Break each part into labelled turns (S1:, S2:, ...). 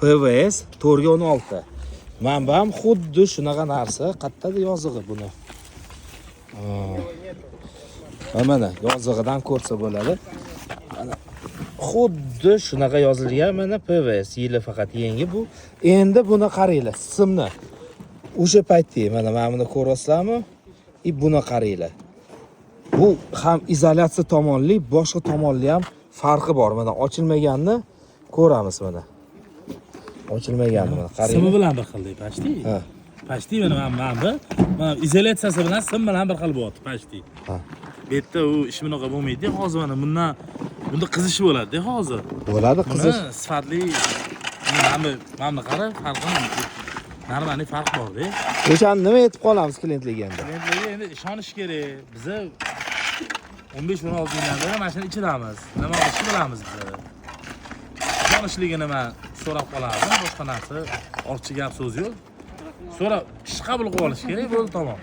S1: PVS 4 ga 16. Mana bu ham xuddi shunaqa narsa. Qayerda yozig'i buni? Ha, mana yozig'idan ko'rsa bo'ladi. Mana, xuddi shunaqa yozilgan, mana, PVS, yili faqat yangi bu. Endi buni qaranglar, simni. O'sha paytda mana buni ko'ryapsizlarmi? И buni qaranglar. Bu ham izolyatsiya tomonli, boshqa tomonli ham farqi bor. Mana, ochilmaganini ko'ramiz mana. Ochilmaganini mana
S2: Simi
S1: qaranglar.
S2: Bilan bir xil, почти.
S1: Ha.
S2: Почти, mana bu. Mana izolyatsiyasi bilan, sim bilan bir xil bo'lyapti почти.
S1: Ha.
S2: Bu yerda u ish bunaqa bo'lmaydi. Hozir mana bundan bunda qizish bo'ladi hozir.
S1: Bo'ladi qizish.
S2: Buni sifatli, mana bu qara, farqi, нормальный farq borda.
S1: O'shani nima aytib qolamiz klientlarga endi?
S2: Klientlarga endi ishonish kerak. Biza 15-16 yildan beri mana shuni ichidamiz. Nima olishni bilamiz biz. Ishonishligini man so'rab qolardim, boshqa narsa, ortiqcha gap so'z yo'q. So'rab ish qabul qilib olish kerak, bo'ldi, tamom.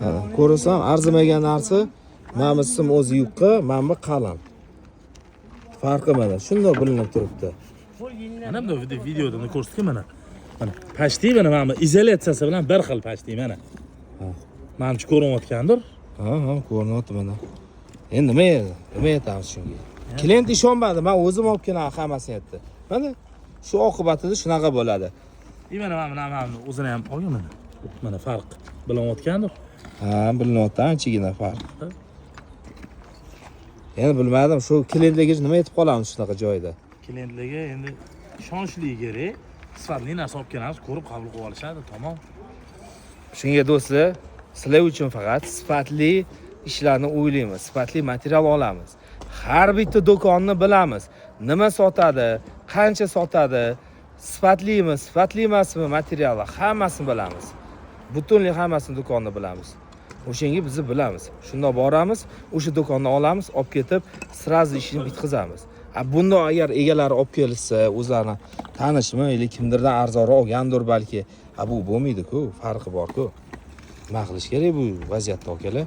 S1: Ha, ko'rasan, arzimagan narsa, mana bu sim o'zi yupqa, mana bu qalin. Farqi mana shundoq bilinib turibdi.
S2: Mana bunday videoda buni ko'rsatgan mana. Mana почти, mana bu izolyatsiyasi bilan bir xil почти, mana. Manimcha, ko'rinayotgandir.
S1: Ha, ko'rinyapti mana. Endi nima aytamiz shunga? Klient ishonmadi, man o'zim olib kelaman hammasini aytdi. Mana shu oqibatida shunaqa bo'ladi.
S2: И mana o'zini ham olgin mana. Mana, farq bilinayotgandir.
S1: Ha, bilinyapti anchagina farq.
S2: Ha.
S1: Endi bilmadim, shu klientlarga nima aytib qolamiz shunaqa joyda?
S2: Klientlarga endi ishonishligi kerak. Sifatli narsa olib kelamiz, ko'rib qabul qilib olishadi, tamom.
S1: Shunga, do'stlar, sizlar uchun faqat sifatli ishlarni o'ylaymiz, sifatli material olamiz. Har bitta do'konni bilamiz. Nima sotadi, qancha sotadi, sifatlimi, sifatli emasmi materiali, hammasini bilamiz. Butunlay hammasini do'konni bilamiz. O'shanga bizni bilamiz. Shundoq boramiz, o'sha do'kondan olamiz, olib ketib, сразу ishini bitkazamiz. A bundoq agar egalari olib kelishsa, o'zlarini tanishmi или kimdirdan arzonroq olgandir balki. A bu bo'lmaydi-ku, farqi bor-ku. Nima qilish kerak bu vaziyatda, akalar?